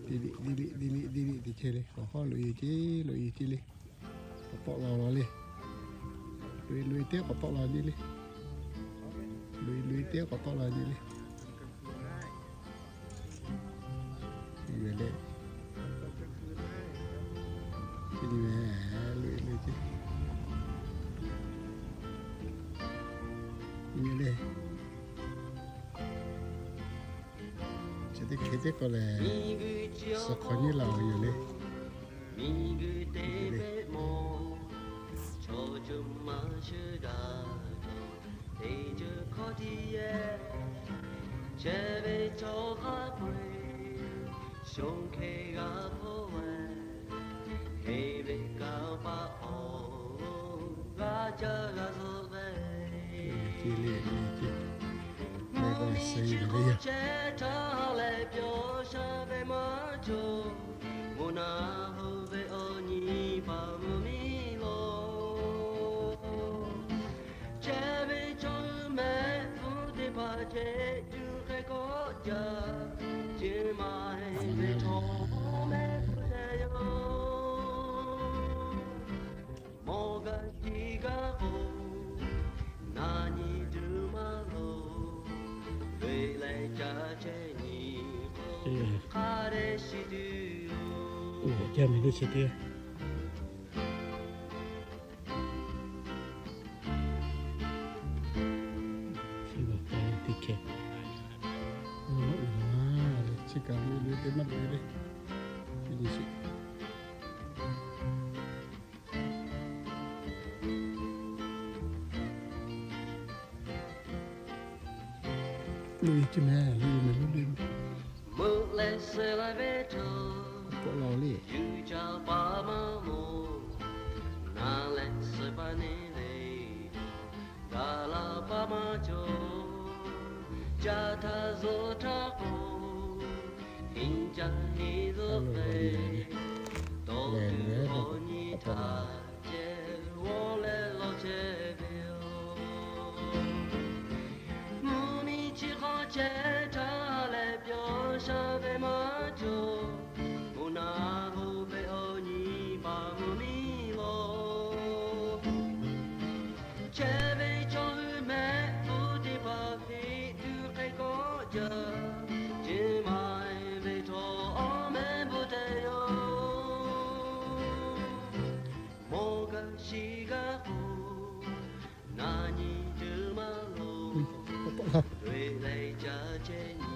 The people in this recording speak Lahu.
Deˇ liꞈ deˇ liꞈ deˇ liꞈ deˇ liꞈ teˇ ceh le, k'awꞈ hawˉ loꞈ-e ceˇ loꞈ-e ceˇ le. K'awꞈ tawˆ la la le. Loꞈ-e loꞈ-e teˇ k'awꞈ tawˆ la ceˇ le. Loꞈ-e loꞈ-e teˇ k'awꞈ tawˆ la ceˇ le. Yoˬ le. Chi nyi meh, loꞈ-e loꞈ-e ceˇ. Nyi le. Chi teˇ hk'e teˇ k'awꞈ lehˬ, suh hk'awꞈ nyiˇ la-oˬ yoˬ le. Miˬguiˬ te ve mawˬ, chaw ceuˬ maˇ shuˍ daꞈ, teˇ ceuˬ hkawˇ tiˉ yehˬ, chehˇ ve chaw hk'a peu-eˬ, shonˇ hk'e g'a hpawˇ ve, hk'e ve kaꞈ paˆ awˬ g'a caˇ g'a zuhˆ ve. Mvuhˇ miˬ chi hk'awꞈ chehˇ htaˇ leh pyawˇ sha ve maˇ cawˬ, mvuhˇ naw hoꞈ ve awˬ nyi paˍ mvuhˇ miˬ lo, chehˇ ve chaw hui mehˆ hpfuhˇ teˇ hpaˍ ceh tuˬ hk'e kawˆ jaˇ, chi maˇ heˆ ve chaw mehˆ hpfuhˇ ceh yoˬ. Mawˬ gaˇ shiˍ gaˇ k'o, na nyi tuˬ maˇ loˍ, ve leh caˇ chehˇ nyi k'o, hk'a dehꞈ shiˍ tuˬ yoˬ. Jaˇ meh teˇ chi teˇ. Chi kaꞈ loꞈ-e loꞈ-e teˇ maˇ loꞈ-e le. Teˇ nyi sheˍ. Loꞈ-e ceˇ meh, loꞈ-e meh, loꞈ-e meh. Meuꞈ leh suh la ve chaw, k'awꞈ la le. Yuˬ caˇ paˍ maˇ mawˬ, na leh suh paˍ neˇ le. Gaˬ la paˍ maˇ cawˬ, caˇ htaˇ zuhˆ htaˇ k'o, hinˉ caˇ hinˉ zuhˆ ve, dawˇ tuˬ awˬ nyi htaꞈ ceh g'awˇ leh lawˬ chehˇ ve yoˬ. Mvuhˇ miˬ chi hk'awꞈ chehˇ htaˇ leh pyawˇ sha ve maˇ cawˬ, mvuhˇ naw hoꞈ ve awˬ nyi paˍ mvuhˇ miˬ lo, chehˇ ve chaw hui mehˆ hpfuhˇ teˇ hpaˍ hpeꞈ tuˬ hk'e kawˆ jaˇ, chi maˇ heˆ ve chaw awˬ mehˆ bvuhꞈ te yoˬ. Mawˬ gaˇ shiˍ gaˇ k'o, na nyi tuˬ maˇ loˍ, ve leh caˇ chehˇ nyi